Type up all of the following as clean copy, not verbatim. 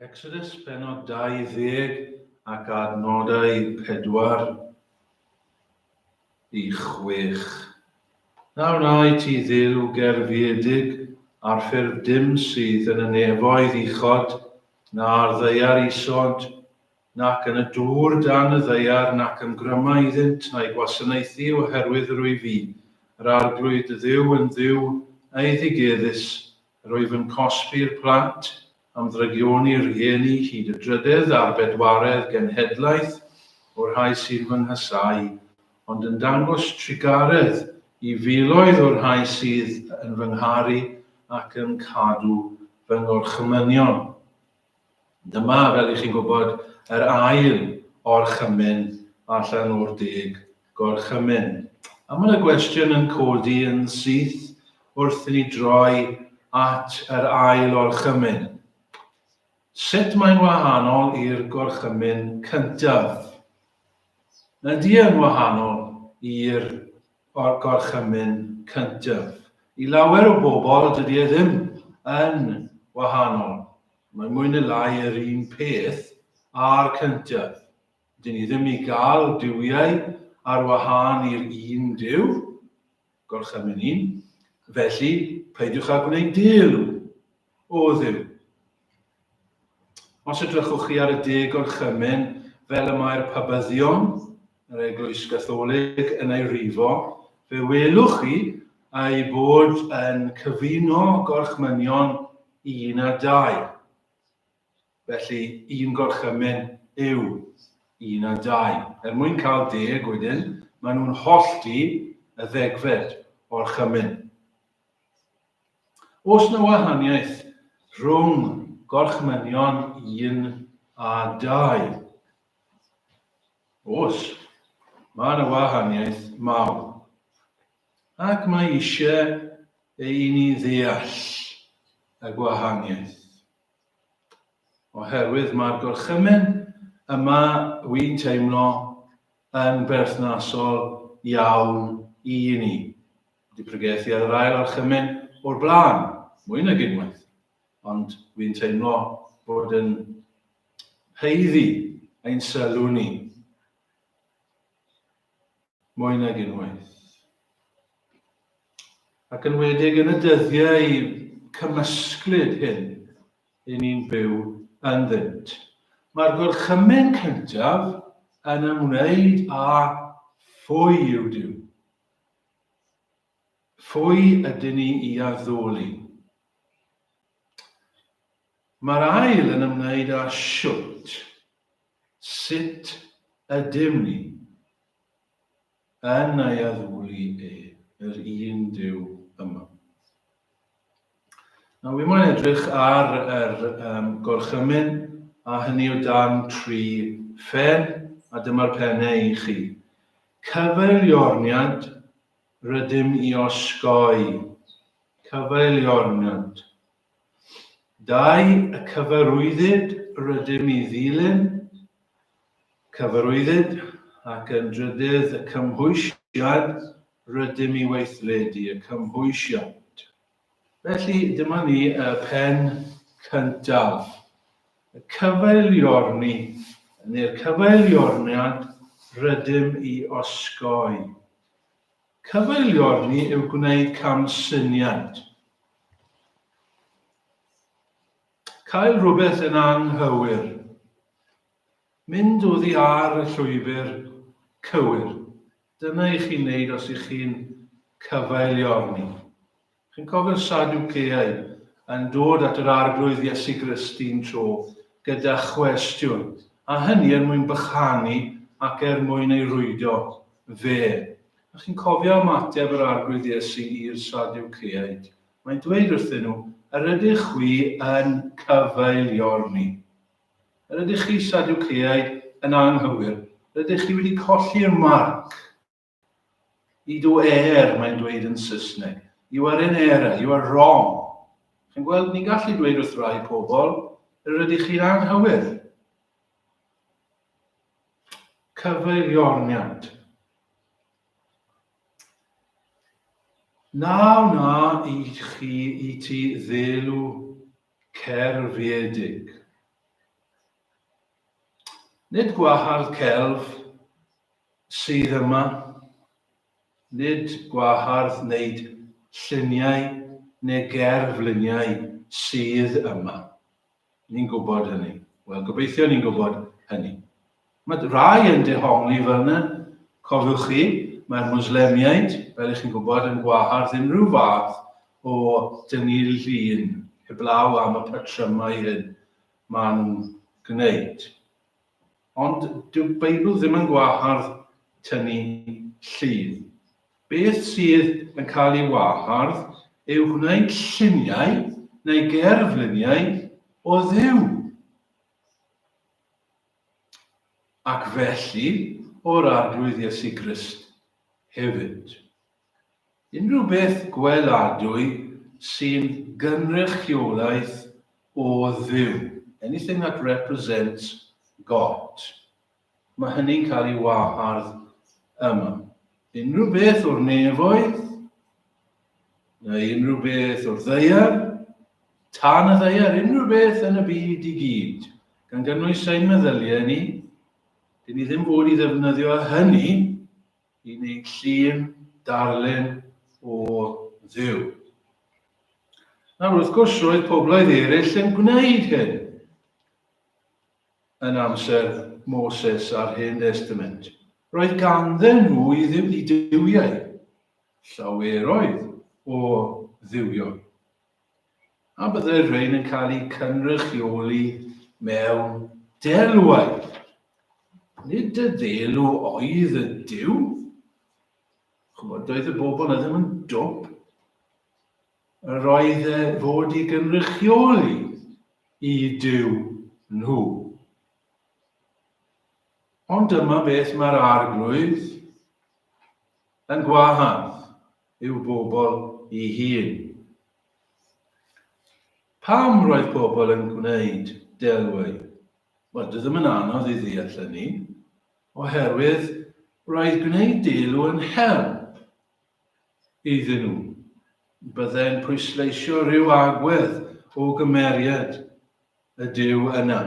Exodus pennod 20 ac adnodau 4 i 6. Na wnâi ti dduw gerfiedig ar ffurf dim sydd yn y nefoedd uchod, na ar ddaear isod, nac yn y dŵr dan y ddaear, nac ymgryma iddynt, na'i gwasanaethu oherwydd yr wyf fi, yr Arglwydd dy Dduw, yn Dduw eiddigeddus, Yr wyf yn cosbi'r plant am ddrygioni'r rhieni hyd y drydedd a'r bedwaredd genhedlaeth o'r rhai sy'n fy nghasáu, ond yn dangos trugaredd i filoedd o'r rhai sydd yn fy ngharu ac yn cadw fy ngorchymynion. Dyma, fel i chi'n gwybod, yr ail orchymyn allan o'r deg gorchymyn. A mae yna gwestiwn yn codi yn syth wrth i ni droi at yr ail orchymyn. Sut mae'n wahanol i'r gorchymyn cyntaf? Ydy e'n wahanol i'r gorchymyn cyntaf? I lawer o bobl, dydy e ddim yn wahanol. Mae mwy neu lai yr un peth â'r cyntaf. Dyn ni ddim i gael duwiau ar wahân i'r un Duw, gorchymyn un, felly peidiwch â gwneud delw o Dduw. Os edrychwch chi ar y deg gorchymyn fel y mae'r Pabyddion, yr Eglwys Gatholig, yn ei rifo, fe welwch chi ei bod yn cyfuno gorchmynion 1 a 2. Felly, un gorchymyn yw 1 a 2. Er mwyn cael deg wedyn, maen nhw'n hollti y ddegfed orchymyn. Oes na wahaniaeth rhwng gorchmynion 1 a 2? Oes, mae yna wahaniaeth mawr. Ac mae eisiau i ni ddeall y gwahaniaeth. Oherwydd mae'r gorchymyn yma, wy'n teimlo, yn berthnasol iawn i ni. Wedi pregethu ar yr ail orchymyn o'r blaen, mwy nag unwaith, ond wy'n teimlo bod yn haeddu ein sylw ni mwy nag unwaith. Ac yn wedig yn y dyddiau cymysglyd hyn i ni'n byw ynddynt. Mae'r gorchymyn cyntaf yn ymwneud â phwy yw Duw. Phwy ydyn ni i addoli? Mae'r ail yn ymwneud â shwt, sut ydym ni yn ei addoli e, yr un Duw yma. Nawr, wi moyn edrych ar yr um, gorchymyn, a hynny o dan tri phen, a dyma'r pennau i chi. Cyfeiliorniad rydym i osgoi. Cyfeiliorniad. Dau, y cyfarwyddyd rydym i ddilyn. Cyfarwyddyd, ac yn drydydd, y cymhwysiad rydym i weithredu, y cymhwysiad. Felly, dyma ni y pen cyntaf. Y cyfeiliorni, neu'r cyfeiliorniad rydym i osgoi. Cyfeiliorni yw gwneud camsyniad. Cael rhywbeth yn anghywir. Mynd oddi ar y llwybr cywir. Dyna i chi'n neud os ych chi'n cyfeiliorni. Chi'n cofio'r Sadwceaid yn dod at yr Arglwydd Iesu Grist un tro gyda chwestiwn, a hynny er mwyn bychanu ac er mwyn ei rwydo fe. A chi'n cofio ymateb yr Arglwydd Iesu i'r Sadwceaid? Mae'n dweud wrthyn nhw, Yr ydych chwi yn cyfeiliorni. Yr ydych chi, Sadwceaid, yn anghywir. Rydych chi wedi colli'r marc. I do err, mae'n dweud yn Saesneg. You are in error, you are wrong. Chi'n gweld, ni'n gallu dweud wrth rai pobl, yr ydych chi'n anghywir. Cyfeiliorniad. Na wna i chi i ti ddelw cerfiedig. Nid gwahardd celf sydd yma, nid gwahardd wneud lluniau neu gerfluniau sydd yma. Ni'n gwybod hynny. Wel, gobeithio ni'n gwybod hynny. Mae rhai yn dehongli fel yna. Cofiwch chi, mae'r Mwslemiaid, fel ych chi'n gwybod, yn gwahardd unrhyw fath o dynnu llun, heblaw am y patrymau hyn maen nhw'n gwneud. Ond dyw'r Beibl ddim yn gwahardd tynnu llun. Beth sydd yn cael ei wahardd yw gwneud lluniau neu gerfluniau o Dduw. Ac felly o'r Arglwydd Iesu Grist hefyd. Unrhyw beth gweladwy sy'n gynrychiolaeth o Dduw, anything that represents God. Mae hynny'n cael ei wahardd yma. Unrhyw beth o'r nefoedd, neu unrhyw beth o'r ddaear, tan y ddaear, unrhyw beth yn y byd i gyd, gan gynnwys ein meddyliau ni, dyn ni ddim fod i ddefnyddio hynny i wneud llun, darlun o Dduw. Nawr, wrth gwrs, roedd pobloedd eraill yn gwneud hyn yn amser Moses a'r Hen Destament. Roedd ganddyn nhw i ddiw, i duwiau, llaweroedd o dduwion. A byddai'r rhain yn cael eu cynrychioli mewn delwau. Nid y ddelw oedd y duw. Chymod, doedd y bobl na ddim yn dwp. Yr oedd e fod i gynrychioli i duw nhw. Ond dyma beth mae'r arglwydd yn gwahardd i'w bobl ei hun. Pam roedd pobl yn gwneud delwau? Wel, dwi ddim yn anodd i ddeall hynny, oherwydd roedd gwneud delw yn help iddyn nhw. Byddai'n pwysleisio rhyw agwedd o gymeriad y Duw yna.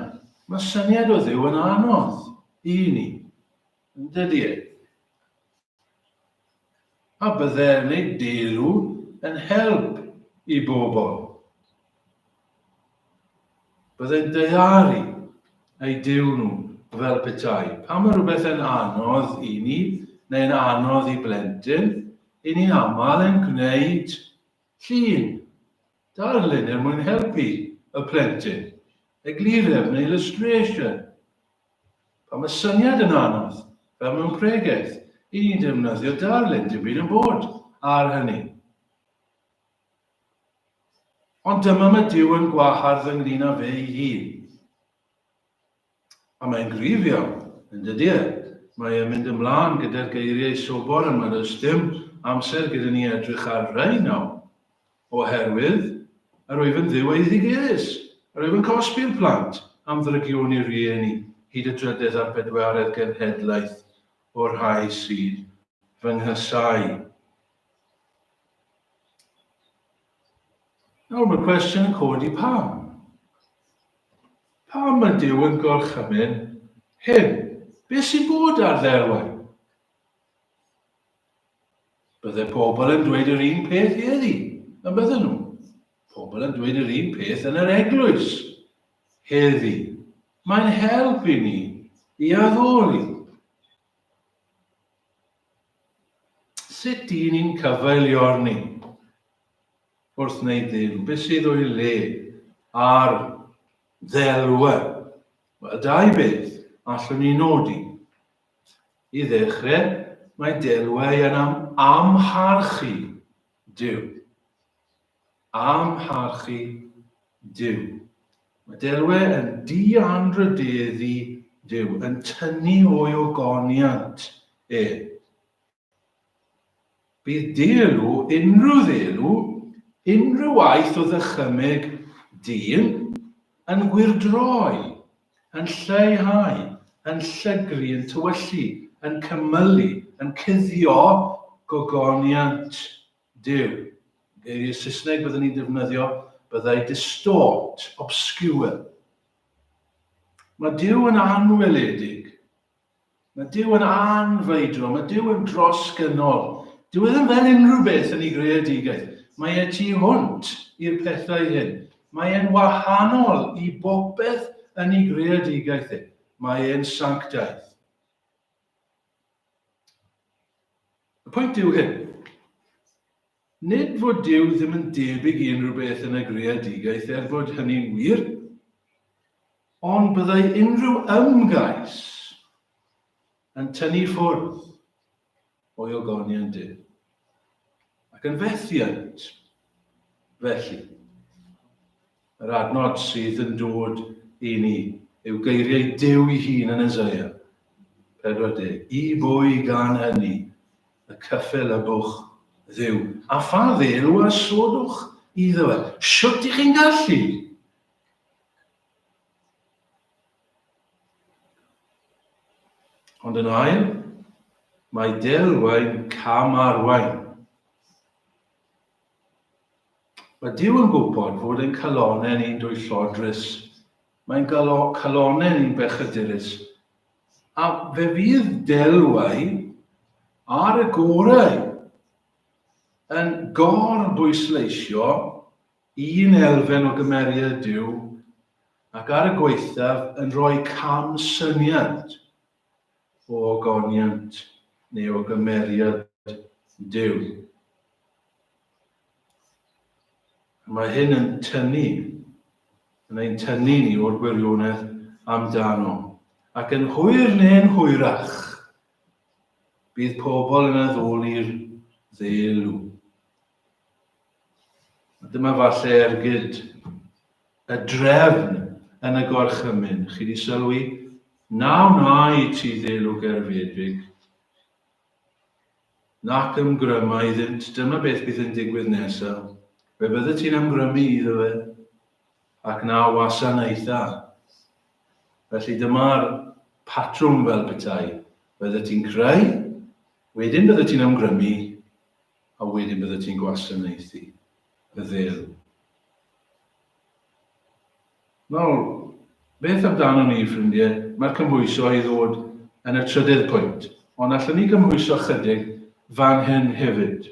Mae syniad o Dduw yn anodd i ni, yn dydy e? A bydde wneud delw yn help i bobl. Bydde'n daearu eu Duw nhw fel petai. Pan mae rhywbeth yn anodd i ni, neu'n anodd i blentyn, i ni'n aml yn gwneud llun, darlun er mwyn helpu y plentyn. Eglureb neu illustration. Pan mae syniad yn anodd, fel mewn pregeth, i ni'n defnyddio darlun, dim byd yn bod ar hynny. Ond dyma mae Duw yn gwahardd ynglyn â fe ei hun. A mae'n gryf iawn, yn dydy e? Mae e'n mynd ymlaen gyda'r geiriau sobor yma, does dim amser gyda ni edrych ar rhai nawr. Oherwydd, yr wyf yn Dduw eiddigeddus, yr wyf yn cosbi'r plant am ddrygioni rhieni hyd y drydedd a'r bedwaredd genhedlaeth o'r rhai sydd fy nghasáu. Nawr mae'r cwestiwn yn codi pam? Pam mae Duw yn gorchymyn hyn? Beth sy'n bod ar ddelwau? Bydde pobl yn dweud yr un peth heddi, yn bydden nhw? Pobl yn dweud yr un peth yn yr eglwys heddi. Mae'n help i ni i addoli. Sut dyn ni'n cyfeiliorni wrth wneud ddelw? Beth sydd o'i le ar ddelwedd? Wel, dau beth allwn ni nodi. I ddechrau, mae delwau yn am amharchu Duw. Amharchu Duw. Mae delwau yn dianrhydeddu Duw, yn tynnu o'i ogoniant e. Bydd delw, unrhyw ddelw, unrhyw waith o ddychymyg dyn, yn gwyrdroi, yn lleihau, yn llygru, yn tywyllu, yn cymylu, yn cuddio gogoniant Duw. Geiriau Saesneg byddwn ni'n defnyddio byddai distort, obscure. Mae Duw yn anweledig. Mae Duw yn anfeidrol. Mae Duw yn drosgynnol. Dyw e ddim fel unrhyw beth yn ei greadigaeth. Mae e tu hwnt i'r pethau hyn. Mae e'n wahanol i bopeth yn ei greadigaeth e. Mae e'n sanctaidd. Y pwynt yw hyn. Nid fod Duw ddim yn debyg i unrhyw beth yn y greadigaeth, er fod hynny'n wir, ond byddai unrhyw ymgais yn tynnu ffwrdd o'i ogoniant Duw, ac yn fethiant felly. Yr adnod sydd yn dod i ni yw geiriau Duw ei hun yn Eseia 40, I bwy gan hynny y cyffil y bwch Dduw, a pha ddelw a sodwch iddo fe? Shwt i chi'n gallu? Ond yn ail, mae delwau'n cam-arwain. Mae Duw yn gwybod fod ein calonnau ni'n dwyllodrus. Mae'n calonnau ni'n bechadurus. A fe fydd delwau ar y gorau yn gor-bwysleisio un elfen o gymeriad Duw ac ar y gwaethaf yn rhoi cam syniad o ogoniant neu o gymeriad Duw. Mae hyn yn tynnu, yn ein tynnu ni o'r gwirionedd amdano. Ac yn hwyr neu'n hwyrach, bydd pobl yn addoli'r ddelw. A dyma falle ergyd y drefn yn y gorchymyn. Chi wedi sylwi? Na wna i ti ddelw gerfedig, Nac ymgryma iddynt, dyma beth bydd yn digwydd nesaf. Fe fyddet ti'n ymgrymu iddo fe, ac na wasanaetha. Felly dyma'r patrwm fel petai. Fyddet ti'n creu, wedyn byddet ti'n ymgrymu, a wedyn byddet ti'n gwasanaethu y ddelw. Nawr, beth amdano ni, ffrindiau? Mae'r cymhwyso i ddod yn y trydydd pwynt, ond allwn ni gymhwyso chydig fan hyn hefyd.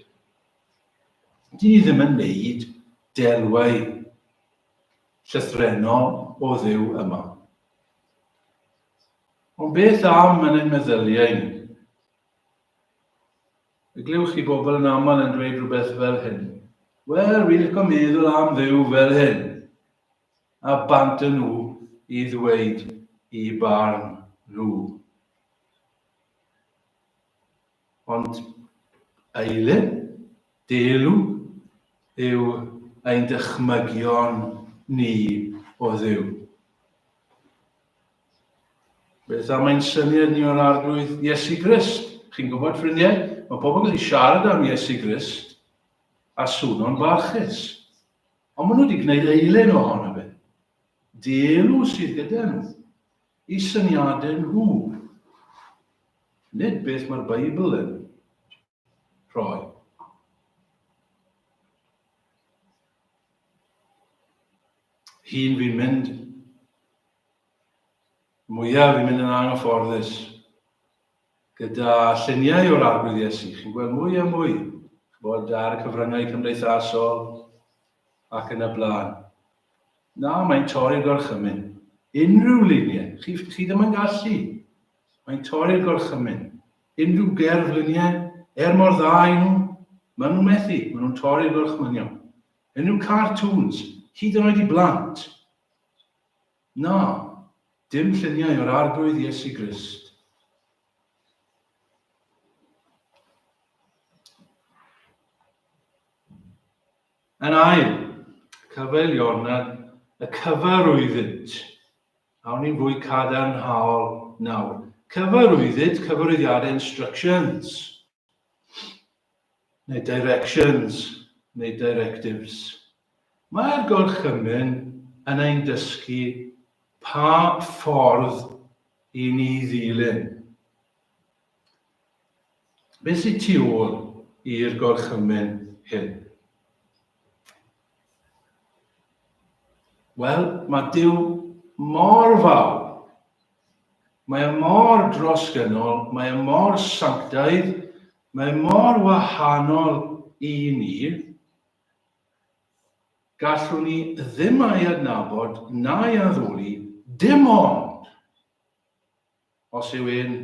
Dyn ni ddim yn neud delwau llythrennol o Dduw yma. Ond beth am yn ein meddyliau ni? Fe glywch chi bobl yn aml yn dweud rhywbeth fel hyn. Wel, wi'n licio meddwl am Dduw fel hyn. A bant â nhw i ddweud i barn nhw. Ond eilun, delw, yw ein dychmygion ni o Dduw. Beth am ein syniad ni o'r Arglwydd Iesu Grist? Chi'n gwybod, ffrindiau, mae pobl yn gallu siarad am Iesu Grist a swno'n barchus. Ond maen nhw wedi gwneud eilun ohono fe. Delw sydd gyda nhw, i syniadau nhw. Nid beth mae'r Beibl yn rhoi. Hun fi'n mynd Mwyaf fi'n mynd yn anghyfforddus gyda lluniau o'r Arglwydd Iesu. Chi'n gweld mwy a mwy, bod ar y cyfryngau cymdeithasol ac yn y blaen. Na, mae'n torri'r gorchymyn. Unrhyw luniau, chi, chi ddim yn gallu. Mae'n torri'r gorchymyn. Unrhyw gerfluniau, er mor dda i nhw, maen nhw'n methu, maen nhw'n torri'r gorchmynion. Unrhyw cartoons, hyd yn oed i blant. Na, dim lluniau o'r Arglwydd Iesu Grist. Yn ail, cyfeiliornad y cyfarwyddynt. Awn ni'n fwy cadarnhaol nawr. Cyfarwyddyd, cyfarwyddiadau instructions. Neu directions, neu directives. Mae'r gorchymyn yn ein dysgu pa ffordd i ni ddilyn. Beth sydd tu ôl i'r gorchymyn hyn? Wel, mae Duw mor fawr. Mae e mor drosgynnol, mae e mor sanctaidd, mae e mor wahanol i ni, gallwn ni ddim ei adnabod na'i addoli dim ond os yw e'n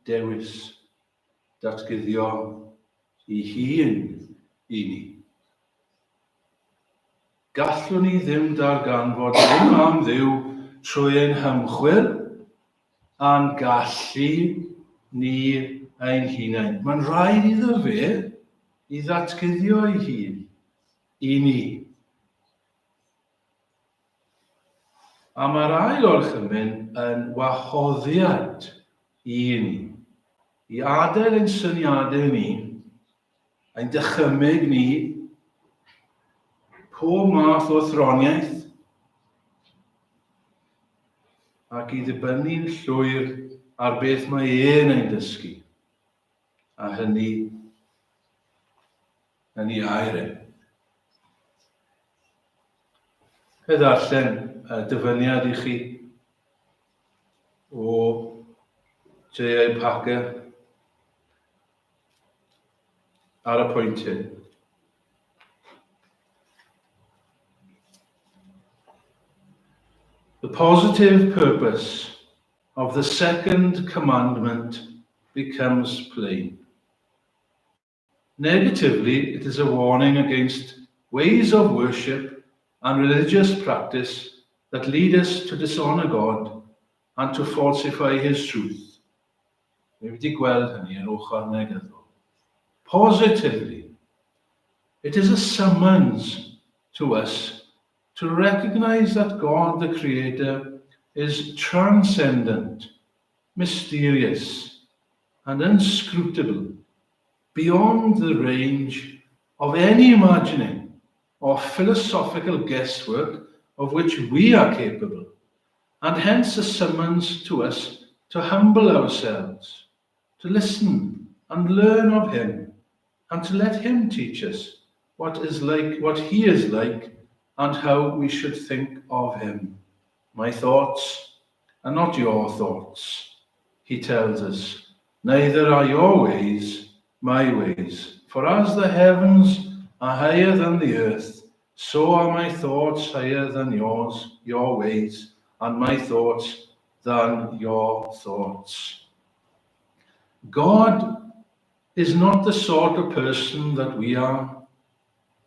dewis datguddio ei hun i ni. Gallwn ni ddim darganfod dim am Dduw trwy ein hymchwil a'n gallu ni ein hunain. Mae'n rhaid iddo fe i ddatguddio ei hun i ni. A mae'r ail orchymyn yn wahoddiad i ni i adael ein syniadau ni Ein dychymyg ni, pob math o athroniaeth, ac i ddibynnu'n llwyr ar beth mae e'n ein dysgu, a hynny yn ei air e. Fe ddarllen y dyfyniad i chi o J.I. Packer ar y pwynt hyn. The positive purpose of the second commandment becomes plain. Negatively, it is a warning against ways of worship and religious practice that lead us to dishonor God and to falsify his truth. Ni wedi gweld hynny yn ochr negyddol. Positively, it is a summons to us to recognize that God the Creator is transcendent, mysterious, and inscrutable, beyond the range of any imagining or philosophical guesswork of which we are capable, and hence a summons to us to humble ourselves, to listen and learn of him, and to let him teach us what is like what he is like and how we should think of him. My thoughts are not your thoughts, he tells us, neither are your ways my ways. For as the heavens are higher than the earth, so are my thoughts higher than yours, your ways, and my thoughts than your thoughts. God is not the sort of person that we are.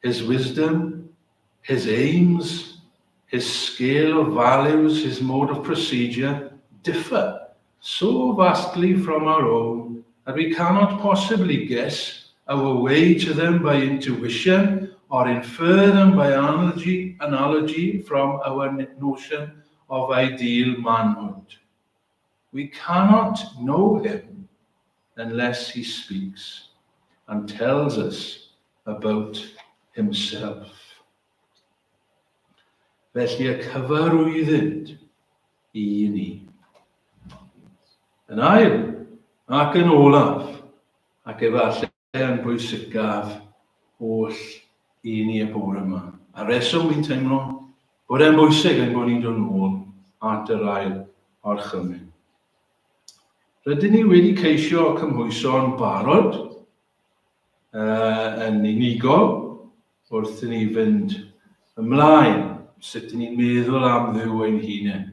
His wisdom, his aims, his scale of values, his mode of procedure differ so vastly from our own that we cannot possibly guess our way to them by intuition or infer them by analogy, analogy from our notion of ideal manhood. We cannot know him unless he speaks and tells us about himself. Felly y cyfarwyddyd i ni. Yn ail, ac yn olaf, ac efallai yn bwysicaf oll i ni y bore yma. A reswm fi'n teimlo bod e'n bwysig ein bod ni'n dod nôl at yr ail orchymyn. Rydyn ni wedi ceisio cymhwyso'n barod uh, yn unigol wrth i ni fynd ymlaen, sut ydyn ni'n meddwl am Dduw ein hunain,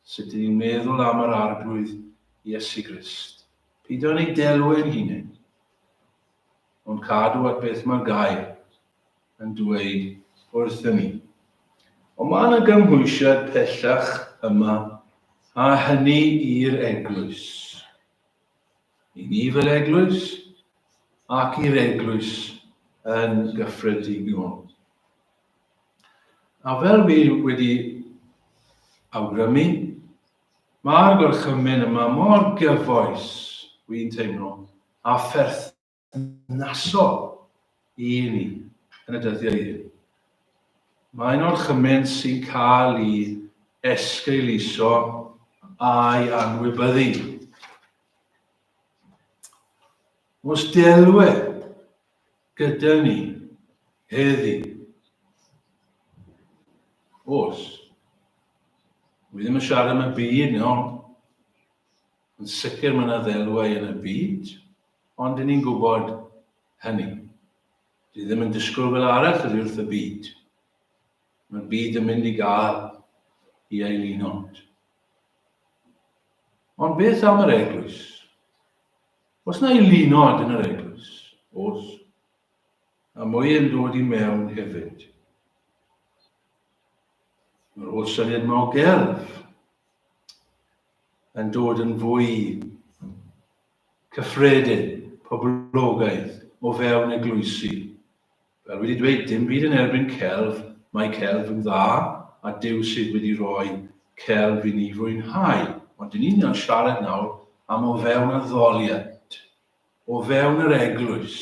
sut ydyn ni'n meddwl am yr Arglwydd Iesu Grist. Peidio yn ei delw ein hunain, ond cadw at beth mae'r gair yn dweud wrthyn ni. Ond mae yna gymhwysiad pellach yma, a hynny i'r eglwys. I ni fel eglwys, ac i'r eglwys yn gyffredinol. A fel fi wedi awgrymu, mae'r gorchymyn yma mor gyfoes, wy'n teimlo, a pherthnasol i ni yn y dyddiau hyn. Mae'n orchymyn sy'n cael ei esgeuluso a'i anwybyddu. Os delwe gyda ni heddi. Os. Wi ddim yn siarad am y byd, no. Yn sicr mae yna ddelwau yn y byd, ond dyn ni'n gwybod hynny. Dyn ni ddim yn disgwyl fel arall oddi wrth y byd. Mae'r byd yn mynd i gael i eilunod. Ond beth am yr eglwys? Oes na eilunod yn yr eglwys? Oes. A mwy yn dod i mewn hefyd. Mae'r holl syniad yma o gelf yn dod yn fwy cyffredin, poblogaidd, o fewn eglwysi. Fel wedi dweud, dim byd yn erbyn celf, mae celf yn dda, a Duw sydd wedi rhoi celf i ni fwynhau. Ond dyn ni'n siarad nawr am o fewn addoliad, o fewn yr eglwys.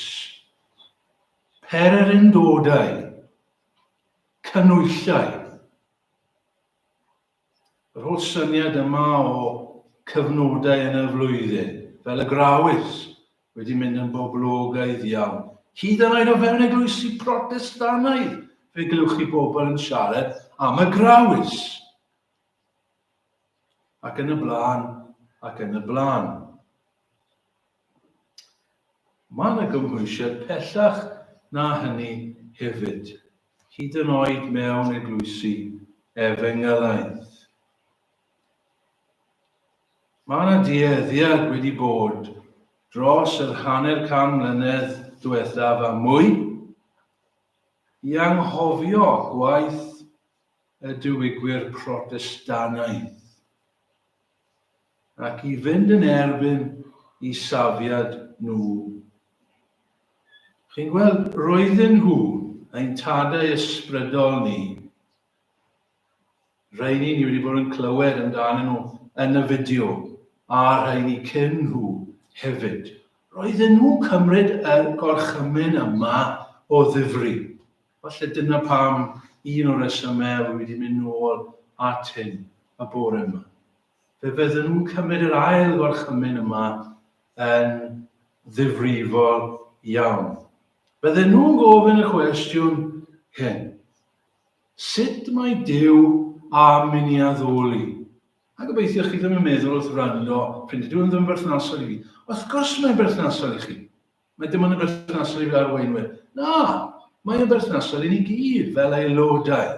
Pererindodau, canwyllau. Yr holl syniad yma o cyfnodau yn y flwyddyn, fel y grawys, wedi mynd yn boblogaidd iawn. Hyd yn oed o fewn eglwysi Protestannaidd, fe glywch chi bobl yn siarad am y grawys. Ac yn y blaen, ac yn y blaen. Mae yna gymhwysiad pellach na hynny hefyd, hyd yn oed mewn eglwysi efengylaidd. Mae yna dueddiad wedi bod dros yr hanner can mlynedd diwethaf a mwy i anghofio gwaith y diwygwyr Protestannaidd. Ac i fynd yn erbyn i safiad nhw. Chi'n gweld, roedden nhw, ein tadau ysbrydol ni, rheini ni wedi bod yn clywed amdanyn nhw yn y fideo, a rheini cyn nhw hefyd. Roedden nhw'n cymryd y gorchymyn yma o ddifri. Falle dyna pam un o'r resymau rwy wedi mynd nôl at hyn y bore yma. Fe fydden nhw'n cymryd yr ail gorchymyn yma yn ddifrifol iawn. Bydden nhw'n gofyn y cwestiwn hyn. Sut mae Duw am i ni addoli? A gobeithio chi ddim yn meddwl wrth wrando, ffrindiau, dyw hwn ddim yn berthnasol i fi. Wrth gwrs mae'n berthnasol i chi. Mae dim ond yn berthnasol i arweinwyr. Na, mae yn berthnasol i ni gyd fel aelodau,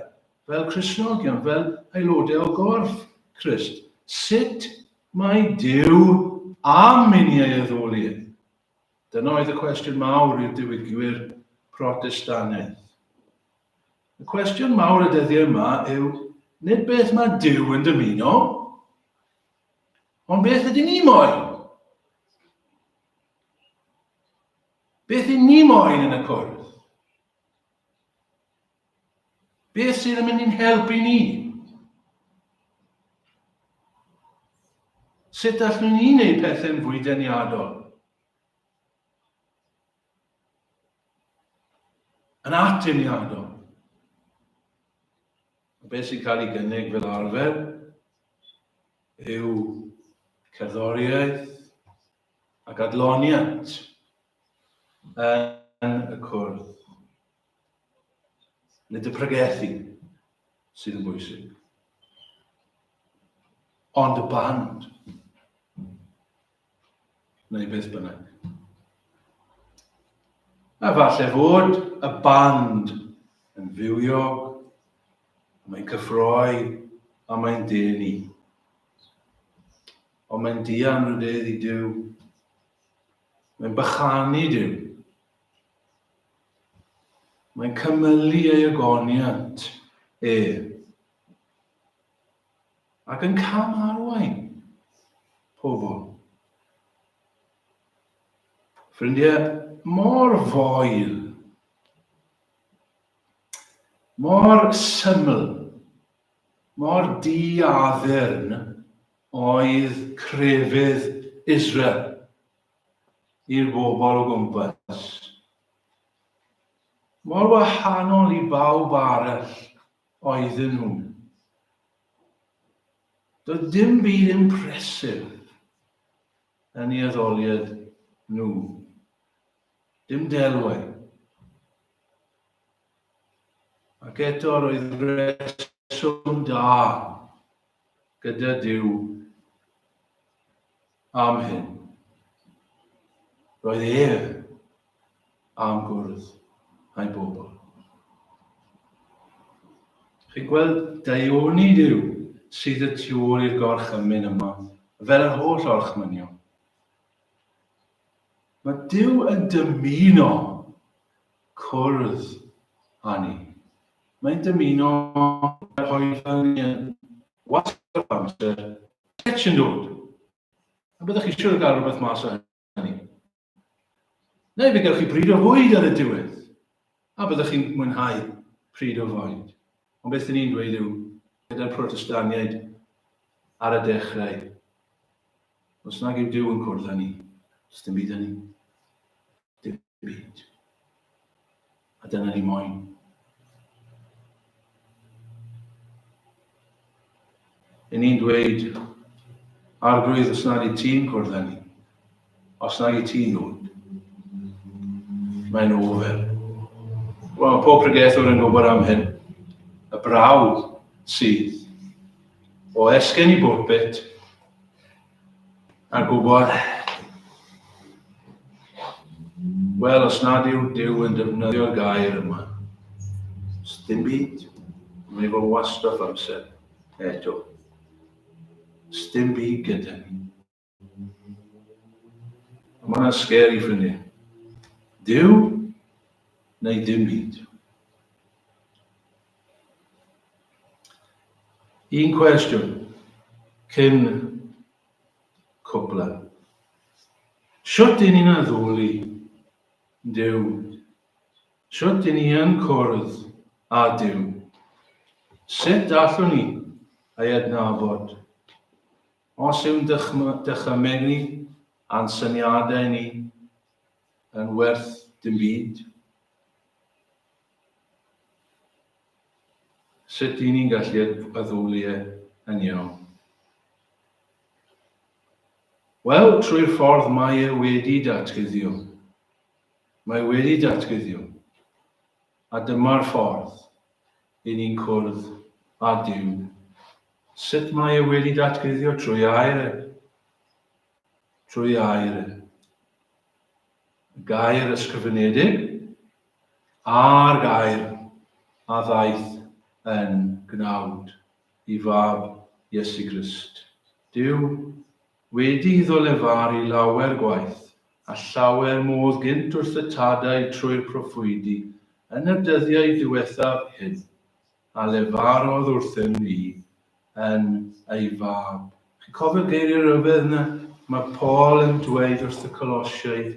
fel Cristnogion, fel aelodau o gorff Crist. Sut mae Duw am i ni ei addoli e? Dyna oedd y cwestiwn mawr i'r diwygwyr Protestannaidd. Y cwestiwn mawr y dyddiau yma yw, nid beth mae Duw yn dymuno, ond beth ydyn ni moyn? Beth i ni moyn yn y cwrdd? Beth sydd yn mynd i'n helpu ni? Sut allwn ni wneud pethau'n fwy deniadol? Yn atyniadol. Beth sy'n cael ei gynnig fel arfer yw cerddoriaeth ac adloniant yn y cwrdd. Nid y pregethu sydd yn bwysig, ond y band neu beth bynnag. A falle fod y band yn fywiog, mae'n cyffroi a mae'n denu. Ond mae'n dianrhydedd i Duw. Mae'n bychanu Duw. Mae'n cymylu ei ogoniant e. Ac yn cam arwain pobl. Ffrindiau, mor foel, mor syml, mor diaddurn oedd crefydd Israel i'r bobl o gwmpas. Mor wahanol i bawb arall oedden nhw. Doedd dim byd impressive yn ei addoliad nhw. Dim delwau. Ac eto roedd reswm da gyda Duw. am hyn. Roedd ef am gwrdd â'i bobl. Chi'n gweld daioni Duw sydd y tu ôl i'r gorchymyn yma, fel yr holl orchmynion. Mae Duw yn dymuno cwrdd â ni. Mae'n dymuno rhoi fyny yn wastad o amser, sketch yn dod. A byddwch chi siŵr o gael rhywbeth mas o hynny. Neu fe gewch chi bryd o fwyd ar y diwedd. A byddwch chi'n mwynhau pryd o fwyd. Ond beth ni'n dweud yw, gyda'r Protestaniaid ar y dechrau, os nag yw Duw yn cwrdd â ni, does dim byd â ni. Dim byd. A dyna ni moyn. Yn ni'n dweud, Arglwydd, os nad i ti'n cwrdd â ni, os nag i ti'n ddod, mae'n ofer. Wel, mae pob pregethwr yn gwybod am hyn. Y braw sydd o esgyn i bwlpit a gwybod, wel, os nad yw Duw yn defnyddio'r gair yma, dim byd, mae'n i fod wastraff amser eto. Dim byd gyda ni. Mae hwnna'n scary, ffrindiau. Duw neu dim byd. Un cwestiwn cyn cwpla. Shwt i ni'n addoli Duw? Shwt i ni yn cwrdd â Duw? Sut allwn ni ei adnabod? Os yw'n dychymyg ni a'n syniadau ni yn werth dim byd? Sut y'n ni'n gallu addoli e yn iawn? Wel, trwy'r ffordd mae e wedi datguddio. Mae wedi datguddio. A dyma'r ffordd i ni'n cwrdd â Duw. Sut mae e wedi datguddio? Trwy air e. Trwy air e. Gair ysgrifenedig a'r gair a ddaeth yn gnawd i Fab Iesu Grist. Duw, wedi iddo lefaru lawer gwaith a llawer modd gynt wrth y tadau trwy'r proffwydi, yn y dyddiau diwethaf hyn, a lefarodd wrthym ni yn ei Fab. Chi'n cofio'r geiriau rhyfedd yna? Mae Paul yn dweud wrth y Colosiaid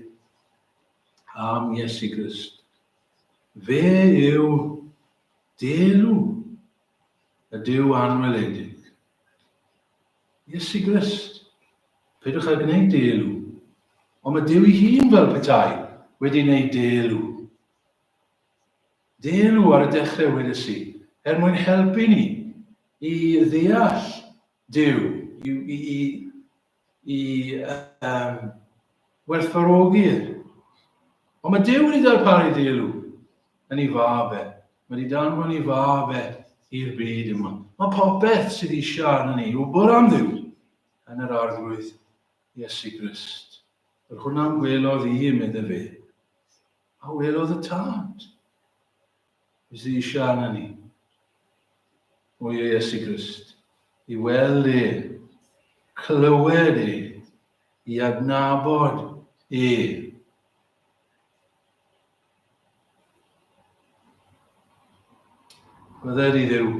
am Iesu Grist. Fe yw delw y Duw anweledig. Iesu Grist. Peidiwch â gwneud delw. Ond mae Duw ei hun fel petai wedi gwneud delw. Delw ar y dechrau wedes i, er mwyn helpu ni i ddeall Duw, i, i, i, i um, werthfawrogi e. Ond mae Duw wedi darparu delw yn ei fab e. Mae wedi danfon ei fab e i'r byd yma. Mae popeth sydd eisiau arno ni wybod am Dduw yn yr Arglwydd Iesu Grist. Yr hwnna'n gwelodd i, medde fe. A welodd y Tad. Be sydd eisiau arno ni? Mwy o Iesu Grist. I weld e, clywed e, i adnabod e. Bydded i Dduw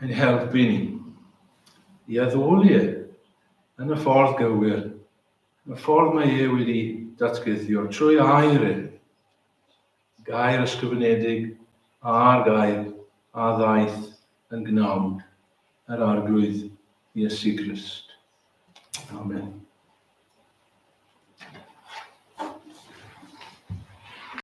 ein helpu ni i addoli e yn y ffordd gywir, yn y ffordd mae e wedi datguddio trwy air e. Gair ysgrifenedig a'r gair a ddaeth yn gnawd, yr Arglwydd Iesu Grist. Amen.